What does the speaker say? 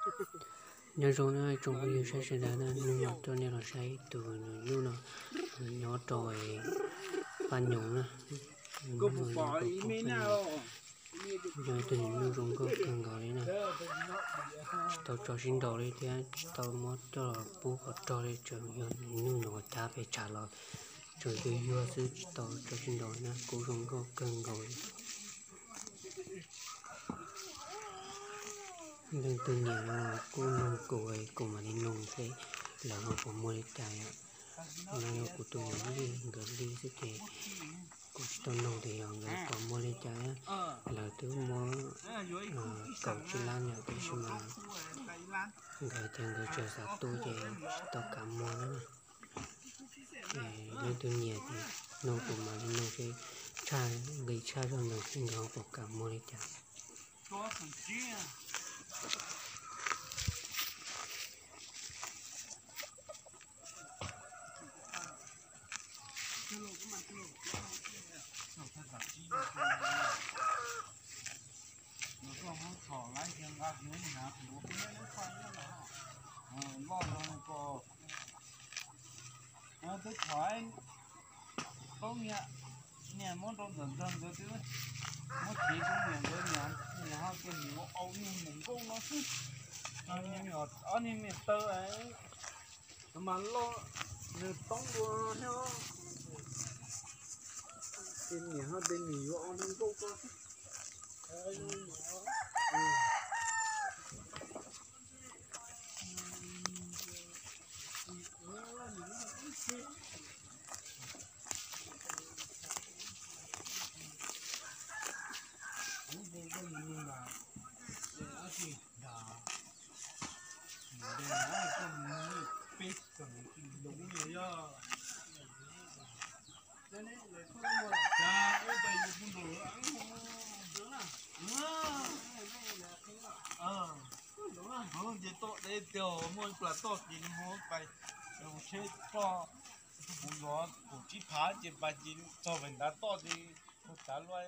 Nyob zoo na tsoom phooj ywg saib sawv daws na, hnub no coj nej los saib ib tug nyuj no nyob rau paj nyoog na. Yog ib tug nyuj zoo nkauj kawg nkaus li na, tsis tau tso sib nraus li thiab tsis tau muab coj los pub kom rog li, tseem yog nyuj nyuam cav pes tsawg los tseem yuag yuag xwb, tsis tau tso sib nraus na, kuj zoo nkauj kawg nkaus li. Leej twg nyiam no kuj noog kuv, kuv mam li noog seb lawv ho puas muaj li cas yom. No yog kuv tus nyuam li, nkawd li xwb ces kuv tsis tau noog tias yog nkawd puas muaj li cas. Lawv twb muab kaum tsib lab yom, tiam sis mas nkawd tias nkawd tseem xav tu ces tsis tau kam muag na. Ces leej twg nyiam ces noog kuv mam li noog seb tshaj nqi tshaj zog ntawd seb nkawd ho puas kam muag li cas. Twb thov tau niam, niam muab rau ntawm ntawd nkawd twb muab cev rau niam nkawd, niam ho tias niam ua au niag mus nkauj no xwb. Ob niag me taw mas loj nws toob dua thiab. Ces niam ho tias niam yuav ua niag nkauj ko xwb. Ces toj deb tiag, muaj ib plas toj kis no pais tsheb toj, kuv yuav kaum tsib phav ces pais ces txog pem ntav toj ces mus tav luaj.